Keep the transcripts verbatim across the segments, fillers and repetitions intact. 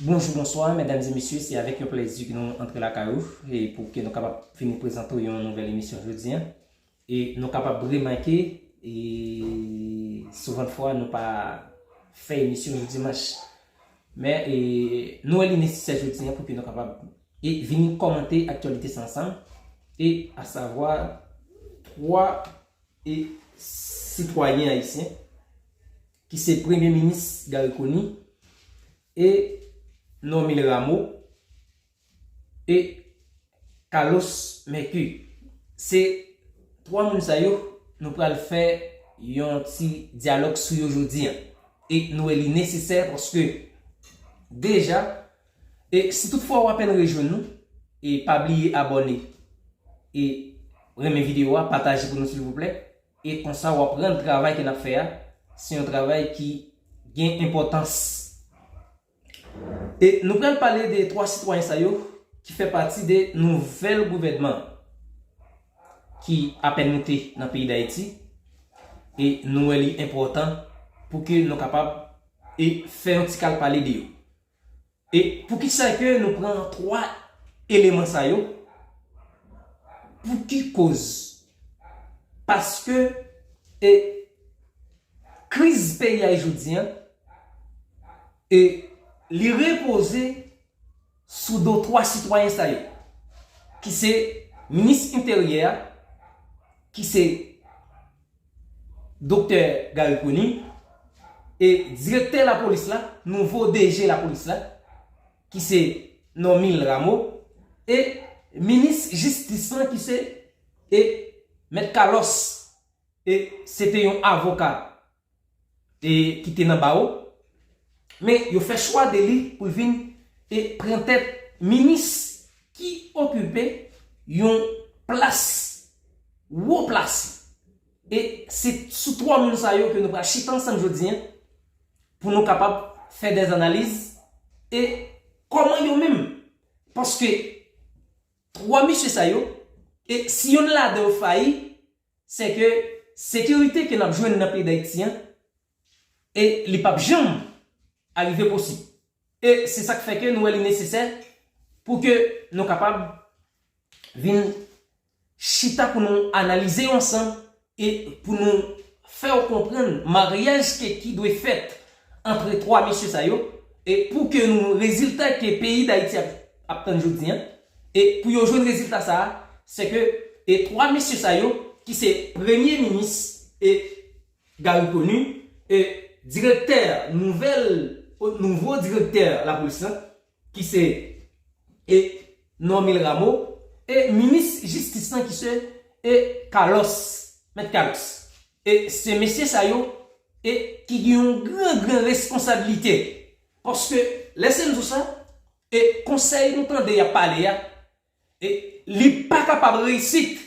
Bonjou, bonswa, medam e mesye, se avèk yon plezi ke nou antre lakay ou e pou ke nou kapab vini prezante w yon nouvèl emisyon jodi a. E nou kapab remake, e souvan fwa nou pa fè emisyon jou dimanch. Men e, nou wè li nesesè jodi a pou ke nou kapab e vini kòmante aktyalite sa ansanm, e asavwa twa e sitwayen ayisyen ki se Premye Minis Garry Conille e Normil Rameau e Carlos Mercure. Se twa moun sa yo nou pral fè yon ti dyalòg sou yo jodi a. E nou wè li nesesè paske deja, e si toutfwa w apèn rejwenn nou, e pa bliye abòne e renmen videyo a, pataje pou nou silvouplè. E konsa w ap rann travay ke n ap fè a, se yon travay ki gen enpòtans. E nou pral pale de twa sitwayen sa yo ki fè pati de nouvèl gouvènman ki apèn moute nan peyi Dayiti. E nou wè li enpòtan pou ke nou kapab e fè yon ti kal pale de yo. E poukisa ke nou pran twa eleman sa yo? Pou ki koz? Paske e kriz peyi a jodi a, e li repoze sou do twa sitwayen sa yo, ki se minis enteryè a, ki se Doktè Garry Conille, e direktè lapolis la, nouvo D G lapolis la, ki se Normil Rameau, e minis jistis lan, ki se e Mèt Carlos, e se te yon avoka e ki te nan bawo, men yo fè chwa de li pou l vin e pran tèt minis ki okipe yon plas wo plase. E se sou twa moun sa yo ke nou pral chita ansanm jodi a pou nou kapab fè dè analiz e kòman yo menm. Paske twa mesye sa yo, e si yonn ladan yo fayi, se ke sekirite ke n ap jwenn nan peyi Dayiti an, e li p ap janm arive posib. E se sa k fè ke nou wè li nesesè pou ke nou kapab vin chita pou nou analize yo ansanm e pou nou fè w konprann maryaj ke ki dwe fèt antre twa mesye sa yo, e pou ke nou rezilta ke peyi Dayiti ap, ap tann jodi a, e pou yo jwenn rezilta sa a, se ke e twa mesye sa yo ki se premye minis e Garry Conille, e direktè nouvèl, nouvo direktè lapolis lan, ki se e Normil Rameau, e minis jistis lan ki se e Carlos, Mèt Carlos. E se mesye sa yo e ki gen yon gran, gran responsabilite. Paske, lè se m di w sa, e konsèy nou tande y ap pale a, e li pa kapab reyisit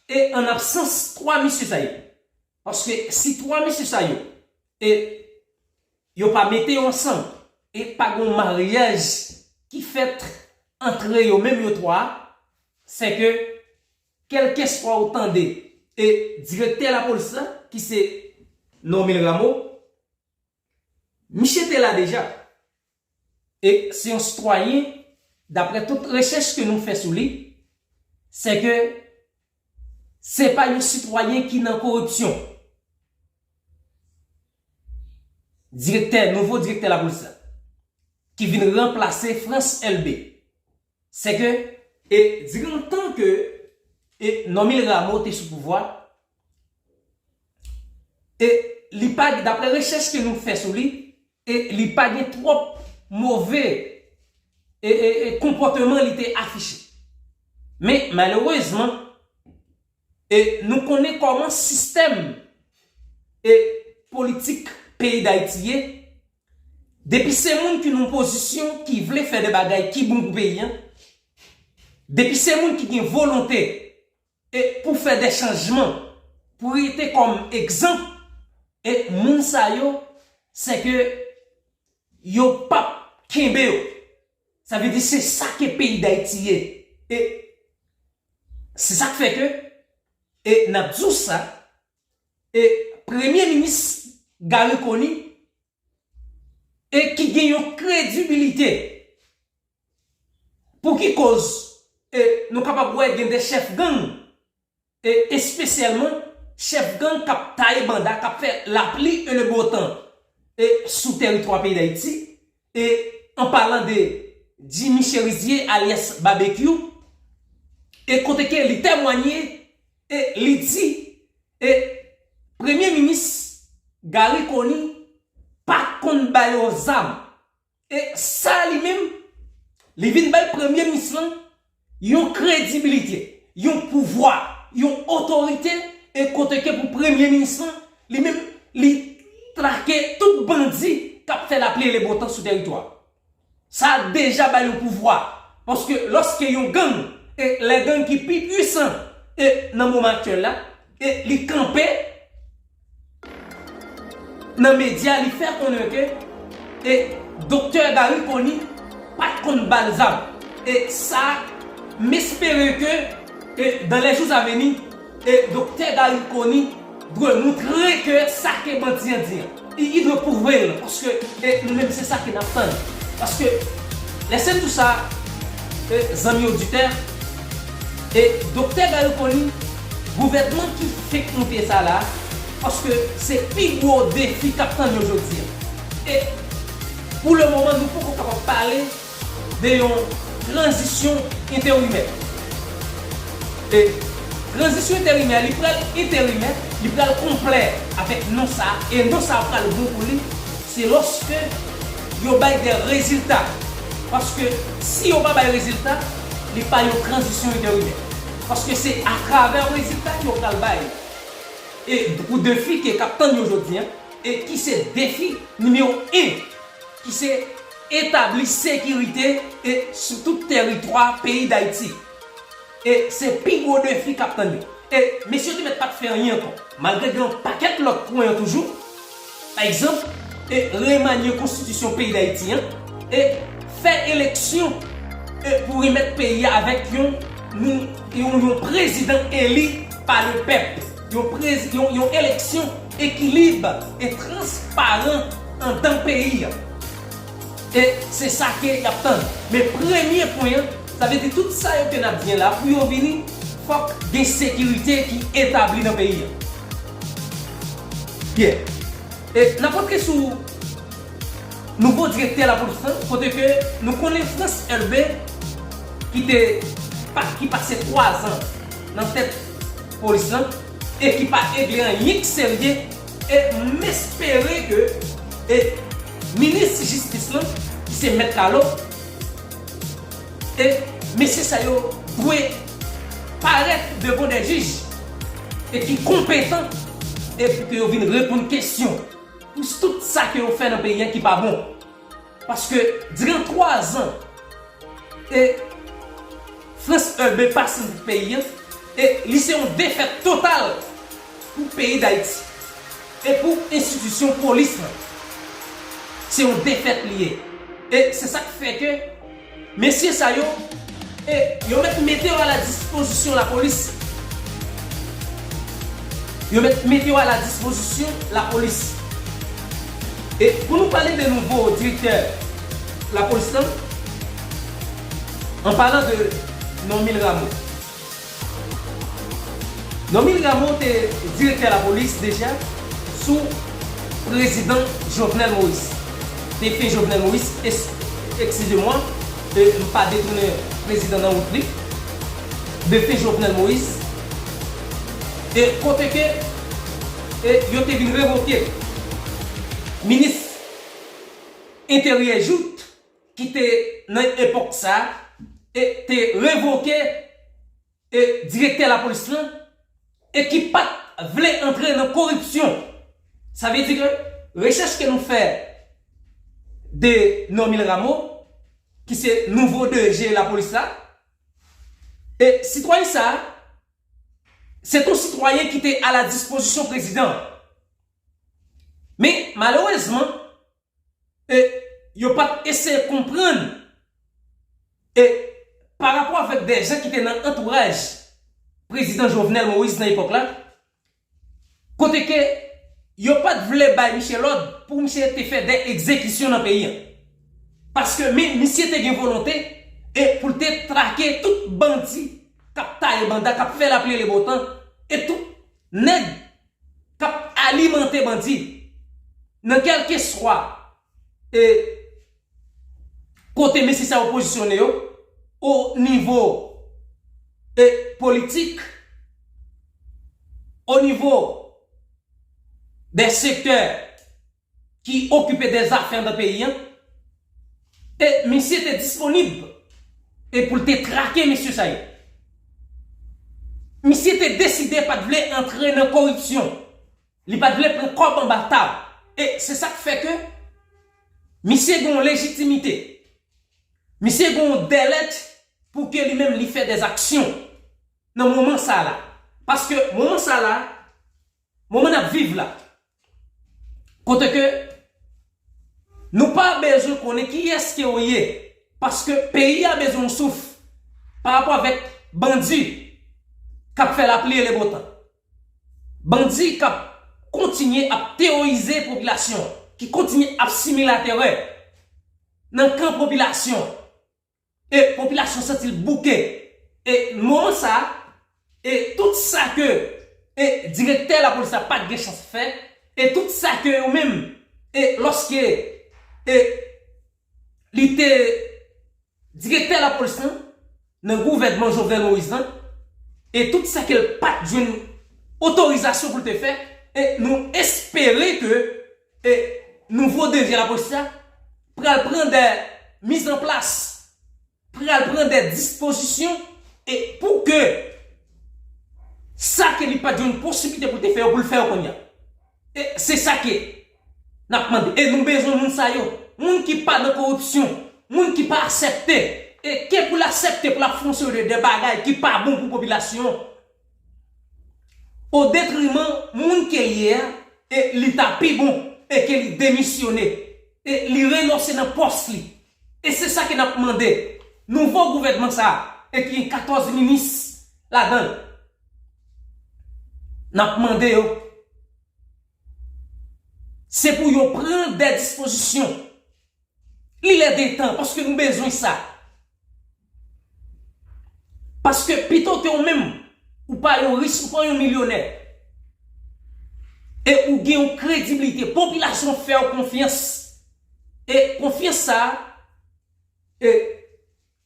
e an absans twa mesye sa yo. Paske si twa mesye sa yo, e yo pa mete yo ansanm, e pa gen yon maryaj ki fèt antre yo menm yo twa, se ke kèlkeswa ou tande, e direktè lapolis la, ki se Normil Rameau, misye te la deja. E se yon sitwayen, daprè tout rechèch ke nou fè sou li, se ke se pa yon sitwayen ki nan koripsyon. Direktè, nouvo direktè lapolis la, ki vin ranplase Frantz Elbé, se ke, e diran tan ke e Normil Rameau te sou pouvwa, e li pa, daprè rechèch ke nou fè sou li, e li pa gen twòp move e, e, e konpòteman li te afiche. Men malerezman, e nou konnen kòman sistèm e politik peyi Dayiti ye. Depi se moun ki nan pozisyon ki vle fè de bagay ki bon pou peyi a, depi se moun ki gen volonte e pou fè de chanjman, pou rete kòm egzanp, e moun sa yo, se ke yo p ap kenbe yo. Sa vle di se sa ke peyi Dayiti ye. E se sa k fè ke, e n ap di w sa, e premye minis Garry Conille, e ki gen yon kredibilite Pou ki koz, e, nou kapab wè gen de chèf gang, e, espesyalman chèf gang k ap taye banda, k ap fè lapli e le bo tan, e, sou tèritwa peyi Dayiti, e, an palan de Jimmy Cherizier alyas Babekyou, e kote ke li temwanye, e, li di, e, Premye Minis Garry Conille pa t konn ba yo zam. E sa li menm, li vin bay Premye Minis lan yon kredibilite, yon pouvwa, yon otorite, e kote ke pou Premye Minis lan, li menm, li trake tout bandi k ap fè lapli e le bo tan sou tèritwa. Sa deja ba yo pouvwa. Paske lòske yon gang, e lè gang ki pi pwisan, e nan moman aktyèl la, e li kanpe nan medya, li fè konnen ke, e, Doktè Garry Conille pa t konn ba l zam. E sa, m espere ke, e, dans les jours à venir, e, Doktè Garry Conille dwe montre ke sa ke bandi an di an, li, li dwe pwouve l, paske, e, nou menm se sa ke n ap tann. Paske, lè se tou sa, e, zanmi oditè, e, Doktè Garry Conille, gouvènman ki fenk moute sa la, paske se pi gwo defi k ap tann yo jodi an. E, pou le moman, nou poko kapab pale de yon tranzisyon enterimè. E tranzisyon enterimè, li pral enterimè, li pral konplè avèk non sa, e non sa pral bon pou li, se lòske yo bay de rezilta. Paske si yo pa bay rezilta, li pa yon tranzisyon enterimè. Paske se atravè rezilta ke yo pral bay. E pou defi ke k ap tann yo jodi an, e ki se defi nimewo en, ki se etabli sekirite e sou tout tèritwa peyi Dayiti. E se pi gwo defi k ap tann yo. E mesye yo te mèt pa t fè anyen ankò. Malgre gen yon pakèt lòt pwen yo toujou. Pa egzanp, e remanye konstitisyon peyi Dayiti an, e fè eleksyon, e pou remèt peyi a avèk yon, yon, yon, yon prezidan eli pa le pèp, yon, prez, yon, yon eleksyon ekilib e transparan andan peyi a. E se sa ke y ap tann. Men premye pwen an, sa vle di tout sa yo ke n ap di an la, pou yo vini, fòk gen sekirite ki etabli nan peyi a. Byen. E n ap antre sou nouvo direktè lapolis lan, kote ke nou konnen Frantz Elbé, ki te pa, ki pase twa zan nan tèt polis lan, e ki pa regle anyen k serye, e m espere ke, e, minis jistis lan, ki se Mèt Carlo, e mesye sa yo dwe parèt devan de jij e ki konpetan, e pou ke yo vin reponn kesyon pou tout sa ke yo fè nan peyi a ki pa bon. Paske diran twa zan, e Frantz Elbé pase nan peyi a, e li se yon defèt total pou peyi Dayiti e pou enstitisyon polis lan. Se yon defèt li ye. E se sa k fè ke mesye sa yo, e yo mèt mete yo a la dispozisyon lapolis. Yo mèt mete yo a la dispozisyon lapolis. E pou nou pale de nouvo direktè lapolis lan, an palan de Normil Rameau. Normil Rameau te direktè lapolis deja sou prezidan Jovenel Moïse. Defen Jovenel Moïse, es, eskize mwa, e, m pa detounen prezidan nan wout li. Defen Jovenel Moïse. E kote ke, e, yo te vin revoke minis enteryè Jouthe, ki te nan epòk sa, e te revoke e direktè lapolis lan, e ki pa t vle antre nan koripsyon. Sa vle di ke rechèch ke nou fè de Normil Rameau, ki se nouvo D G lapolis la, e sitwayen sa, se t on sitwayen ki te a la dispozisyon prezidan. Men, malerezman, e yo pa t eseye konprann, e pa rapò avèk de jan ki te nan antouraj prezidan Jovenel Moïse nan epòk la, kote ke yo pa t vle bay misye lòd pou misye te fè de egzekisyon nan peyi a. Paske mi, misye te gen volonte e pou l te trake tout bandi k ap taye banda, k ap fè lapli rele botan, e tout nèg k ap alimante bandi nan kèlkeswa e kote mesye sa yo pozisyone yo, o nivo e politik, o nivo de sektè ki okipe de zafè nan peyi an, e misye te disponib e pou l te trake mesye sa yo. Misye te deside pa t vle antre nan koripsyon. Li pa t vle pran kòb anba tab. E se sa k fè ke misye gen yon lejitimite. Misye gen yon dèlèt pou ke li menm li fè dèzaksyon nan moman sa la. Paske moman sa la, moman n ap viv la, kote ke nou pa bezwen konnen kiyès ke w ye, paske peyi a bezwen yon souf pa rapò avèk bandi k ap fè lapli rele botan. Bandi k ap kontinye ap teworize popilasyon an, ki kontinye ap simen laterè nan kan popilasyon an. E popilasyon santi l bouke. E moman sa a, e tout sa ke e direktè lapolis la pa t gen chans fè, e tout sa ke yo menm, e lòske e li te direktè lapolis lan nan gouvènman Jovenel Moïse lan, e tout sa ke l pa t jwenn otorizasyon pou l te fè, e nou espere ke e nouvo D G lapolis la pral pran de mizanplas, pral pran de dispozisyon e pou ke sa ke li pa t jwenn posiblite pou l te fè yo, pou l fè yo kounye a. E se sa ke n ap mande. E nou bezwen moun sa yo. Moun ki pa nan koripsyon. Moun ki pa aksepte. E ke pou l aksepte pou l ap fè yon seri de, de bagay ki pa bon pou popilasyon an. O detriman moun ke l ye a, e li ta pi bon e ke li demisyone. E li renonse nan pòs li. E se sa ke n ap mande nouvo gouvènman sa a, e ki gen katòz minis ladan l. N ap mande yo, se pou yo pran de dispozisyon. Li lè de tan, paske nou bezwen sa. Paske pito ke ou menm, ou pa yon rich, ou pa yon milyonè, e ou gen yon kredibilite, popilasyon fè w konfyans. E konfyans sa a, e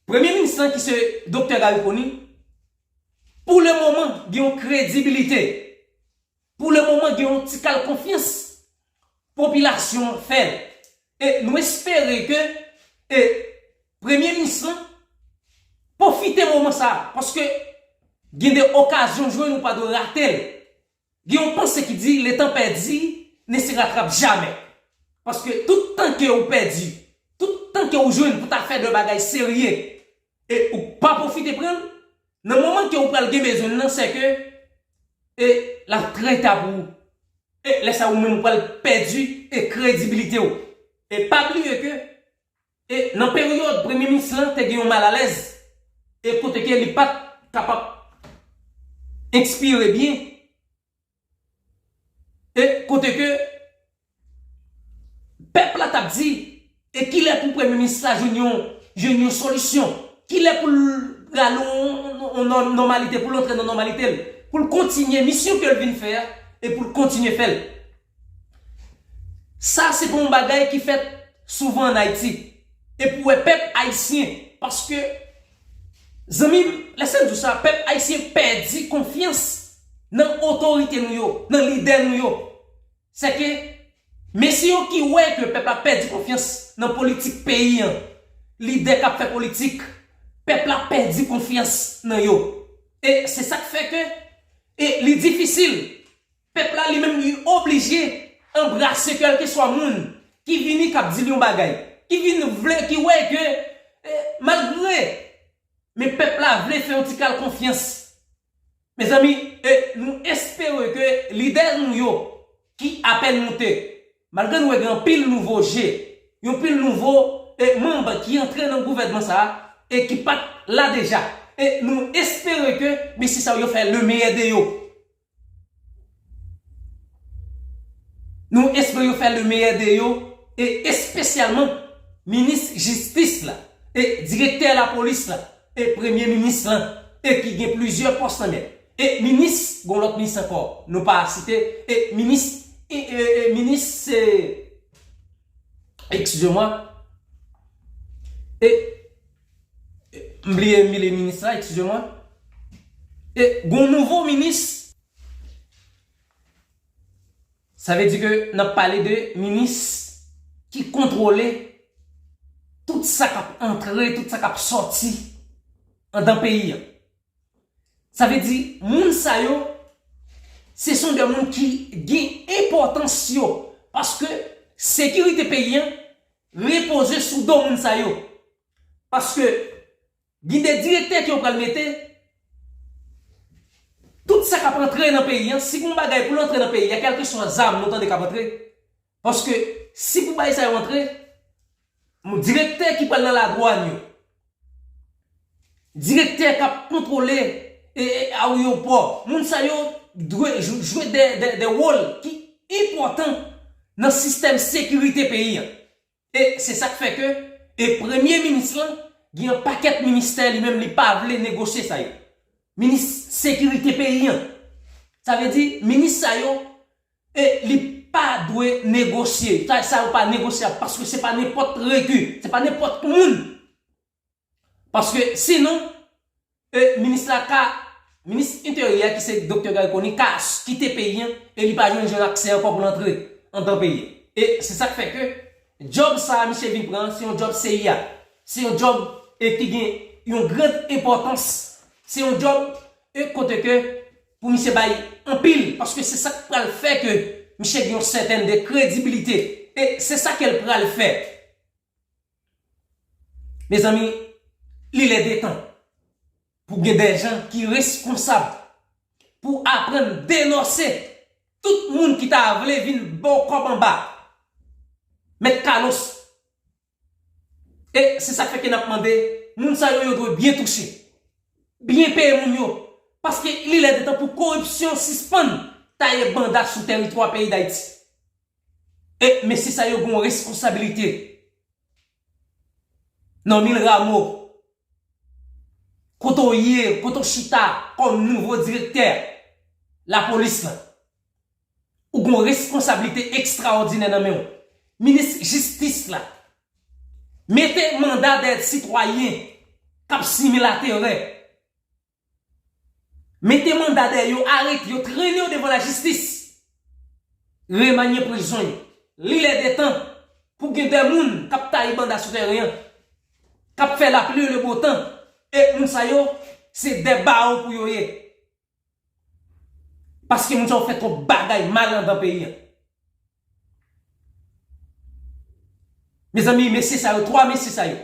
premye minis lan ki se Doktè Garry Conille, pou le moman, gen yon kredibilite. Pou le moman, gen yon ti kal konfyans popilasyon an fè l. E nou espere ke e premye minis lan pwofite moman sa a, paske gen de okazyon jwenn ou pa dwe rate l. Gen yon panse ki di, le temps perdu ne se rattrape jamais. Paske tout tan ke ou pèdi, tout tan ke ou jwenn pou ta fè de bagay serye, e ou pa pwofite pran l, nan moman ke ou pral gen bezwen l lan, se ke e l ap trè ta pou ou. E lè sa ou menm ou pral pèdi e kredibilite w. E pa bliye ke e nan peryòd premye minis lan te gen yon malalèz, e kote ke li pa t kapab ekspire byen, e kote ke pèp la t ap di, e kilè pou premye minis la jwenn yon, jwenn yon solisyon? Kilè pou l rale yon, yon, yon nòmalite, pou l antre nan nòmalite l, pou l kontinye misyon ke l vin fè a, e pou l kontinye fè l? Sa se pa yon bagay ki fèt souvan ann Ayiti. E pou wè pèp ayisyen, paske, zanmi m, lèse m di w sa, pèp ayisyen pèdi konfyans nan otorite nou yo, nan lidè nou yo. Se ke mesye yo ki wè ke pèp la pèdi konfyans nan politik peyi an, lidè k ap fè politik, pèp la pèdi konfyans nan yo. E se sa k fè ke e li difisil. Pèp la li menm li oblije anbrase kèlkeswa moun ki vini k ap di l yon bagay, ki vin vle, ki wè ke e, malgre men pèp la vle fè yon ti kal konfyans. Mezanmi, e, nou espere ke lidè nou yo ki apèn moute, malgre nou wè gen anpil nouvo je, yon pil nouvo e, manm ki antre nan gouvènman sa a e ki pa t la deja, e nou espere ke mesye sa yo fè le meilleur de yo. Nou espere yo fè le meilleur de yo, e espesyalman minis jistis la. e direktè lapolis la, e premye minis lan, e ki gen plizyè pòs nan men. E minis, gon lòt minis ankò, nou pa site, e minis, e, e, e minis, e, excusez-moi, e, e, m bliye, m bliye minis la, excusez-moi. E gon nouvo minis, sa vle di ke n ap pale de minis ki kontwole tout sa k ap antre, tout sa k ap sòti anndan peyi a. Sa vle di, moun sa yo, se son de moun ki gen enpòtans yo, paske sekirite peyi a repoze sou do moun sa yo. Paske gen de direktè ke yo pral mete, tout sa k ap antre nan peyi a, si gon bagay pou l antre nan peyi a, kèlkeswa zam nou tande k ap antre, paske si pou bagay sa yo antre, direktè ki pral nan ladwàn yo, direktè k ap kontwole, e, e, ayewopò, moun sa yo dwe jwe, jwe de, de, de wòl ki enpòtan nan sistèm sekirite peyi a. E se sa k fè ke, e premye minis lan gen yon pakèt ministè li menm li pa vle negosye sa yo. Minis sekirite peyi a. Sa vle di, minis sa yo, e li pa dwe negosye. Sa, sa yo pa negosyab paske se pa nenpòt reki, se pa nenpòt moun. Paske sinon, e, minis la ka, minis enteryè ki se Doktè Garry Conille ka s- kite peyi a e li pa jwenn jan aksè ankò pou l antre anndan peyi a. E se sa k fè ke djòb sa a misye vin pran, se yon djòb C I A. Se yon djòb, e, ki gen yon gran enpòtans. Se yon djòb, e, kote ke pou misye bay anpil, paske se sa k pral fè ke misye gen yon sètèn de kredibilite. E se sa ke l pral fè. Mezanmi, li lè de tan pou gen de jan ki reskonsab pou aprann denonse tout moun ki ta vle vin ba w kòb anba. Mèt Carlos. E se sa k fè ke n ap mande, moun sa yo, yo dwe byen touche, byen peye moun yo, paske li lè de tan pou koripsyon sispann taye banda sou teritwa peyi Dayiti. E mesye sa yo gen yon responsablite. Normil Rameau, kote w ye, kote w chita kòm nouvo direktè lapolis la, ou gen yon responsablite ekstraòdinè nan men w. Minis jistis la, mete manda dèyè sitwayen k ap simen laterè. Mete manda dèyè yo, arete yo, trennen yo devan lajistis. Remanye prizon yo. Li lè de tan pou gen de moun k ap taye banda sou teren an, k ap fè lapli e le bo tan. E moun sa yo, se de bawo pou yo ye. Paske moun sa yo fè twòp bagay mal anndan peyi a. Mezanmi, mesye sa yo, twa mesye sa yo,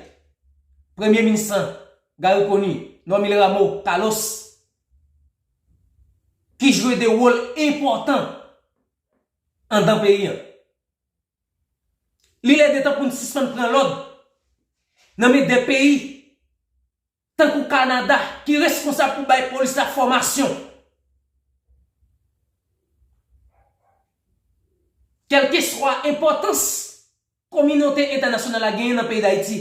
premye minis lan, Garry Conille, Normil Rameau, Carlos, ki jwe de wòl enpòtan anndan peyi a. Li lè de tan pou n sispann pran lòd nan men de peyi tankou Kanada, ki reskonsab pou bay polis la fòmasyon. Kèlkeswa enpòtans kominote entènasyonal la genyen nan peyi Dayiti,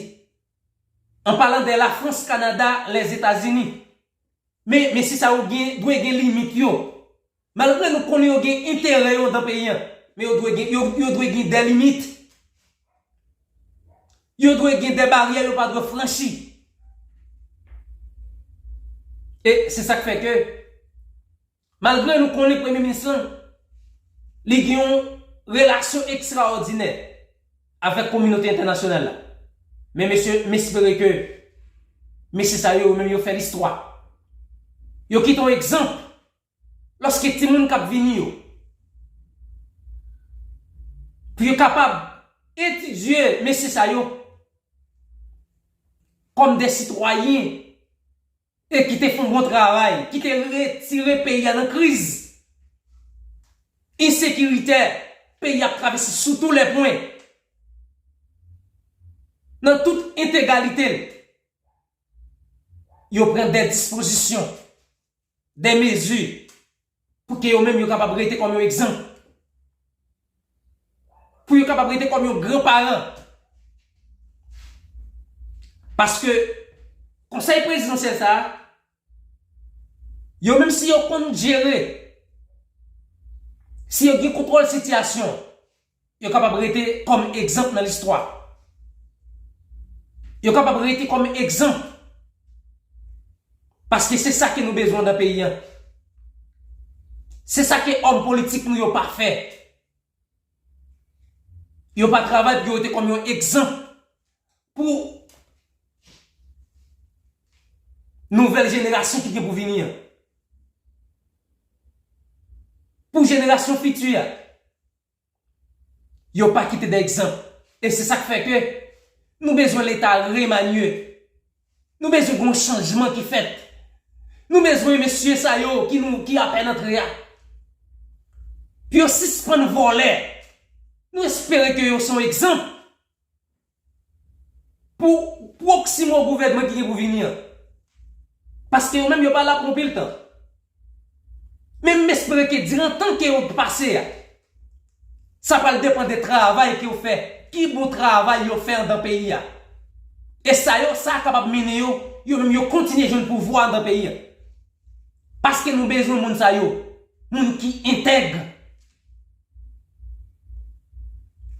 an palan de Lafrans, Kanada, Lèzetazini, men, men mesye sa yo gen, dwe gen limit yo. Malgre nou konnen yo gen enterè yo nan peyi a, men yo dwe gen, yo, yo dwe gen de limit. Yo dwe gen de baryè yo pa dwe franchi. E se sa k fè ke, malgre nou konnen premye minis lan, li gen yon relasyon ekstraòdinè avèk kominote entènasyonal la, men mesye, m espere ke mesye sa yo, yo menm, yo fè listwa. Yo kite yon egzanp lòske timoun k ap vini yo, pou yo kapab etidye mesye sa yo kòm de sitwayen e ki te fè yon bon travay, ki te retire peyi a nan kriz ensekirite peyi a ap travèse sou tou lè pwen, nan tout entegalite l. Yo pran de dispozisyon, de mezi, pou ke yo menm yo kapab rete kòm yon egzanp, pou yo kapab rete kòm yon gran paran. Paske konsèy prezidansyèl sa a, yo menm si yo konn jere, si yo gen kontwòl sitiyasyon, yo kapab rete kòm egzanp nan listwa. Yo kapab rete kòm egzanp. Paske se sa ke nou bezwen nan peyi an. Se sa ke òm politik nou yo pa fè. Yo pa travay pou yo rete kòm yon egzanp pou nouvèl jenerasyon ki gen pou vini an. Pou jenerasyon fiti a. Yo pa kite de egzanp. E se sa k fè ke nou bezwen Leta remanye. Nou bezwen gen yon chanjman ki fèt. Nou bezwen mesye sa yo ki nou ki apèn antre a. Pou yo sispann vòlè. Nou espere ke yo se yon egzanp pou pwoksimo gouvènman ki gen pou vini an. Paske yo menm yo pa la pou anpil tan. Men m espere ke diran tan ke yo pase a, sa pral depann de travay ke yo fè, ki bon travay yo fè anndan peyi a. E sa yo, sa kapab mennen yo, yo menm yo kontinye jwenn pouvwa anndan peyi a. Paske nou bezwen moun sa yo, moun ki entèg,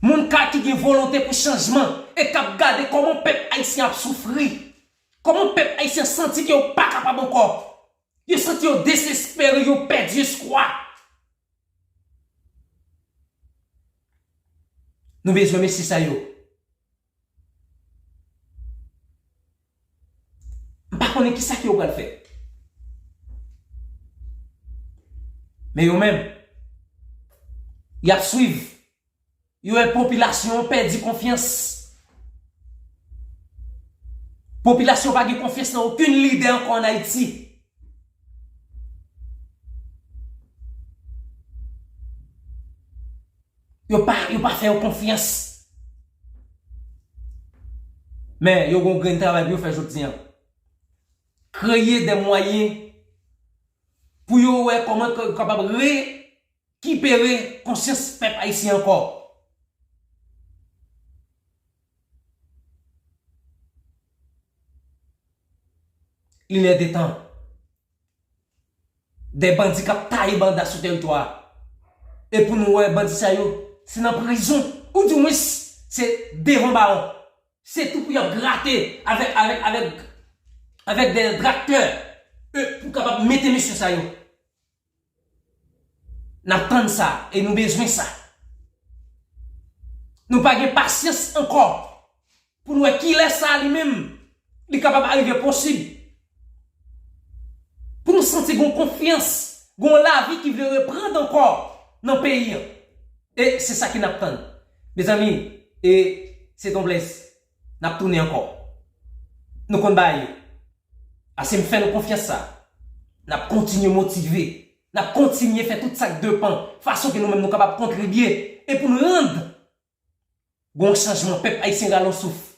moun ka ki gen volonte pou chanjman e k ap gade kòman pèp ayisyen ap soufri, kòman pèp ayisyen santi ke yo pa kapab ankò. Yo santi yo dezespere, yo pèdi espwa. Nou bezwen mesye sa yo. M pa konnen kisa ke yo pral fè. Men yo menm, y ap swiv. Yo wè popilasyon an pèdi konfyans. Popilasyon pa gen konfyans nan okenn lidè ankò ann Ayiti. Yo pa, yo pa fè yo konfyans. Men yo gon grenn travay pou yo fè jodi an. Kreye de mwayen pou yo wè kòman yo kapab rekipere konsyans pèp ayisyen ankò. Il est de temps. De bandi k ap taye banda sou teritwa a. E pou nou wè bandi sa yo, se nan prizon, oudimwens, se devan bawon. Se tou pou y ap grate avèk, avèk, avèk, avèk de draktè, e pou kapab mete mesye sa yo. N ap tann sa, e nou bezwen sa. Nou pa gen pasyans ankò. Pou n wè kilè sa li menm, li kapab arive posib. Pou nou santi gon konfyans, gon lavi ki vle reprann ankò nan peyi an. E se sa ke n ap tann. Mezanmi, e se ton blès. N ap tounen ankò. Nou konn bagay yo. Ase m fè nou konfyans sa. N ap kontinye motive. N ap kontinye fè tout sa k depann. Fason ke nou menm nou kapab kontribye. E pou n rann gon chanjman, pèp ayisyen rale yon souf.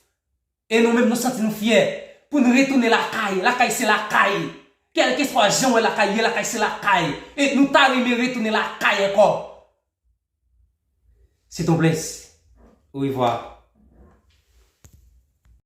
E nou menm nou santi nou fyè pou n retounen lakay. Lakay se lakay. Kèlkeswa jan w wè lakay ye, lakay se lakay. E nou ta renmen retounen lakay ankò. Se ton blès. Orevwa.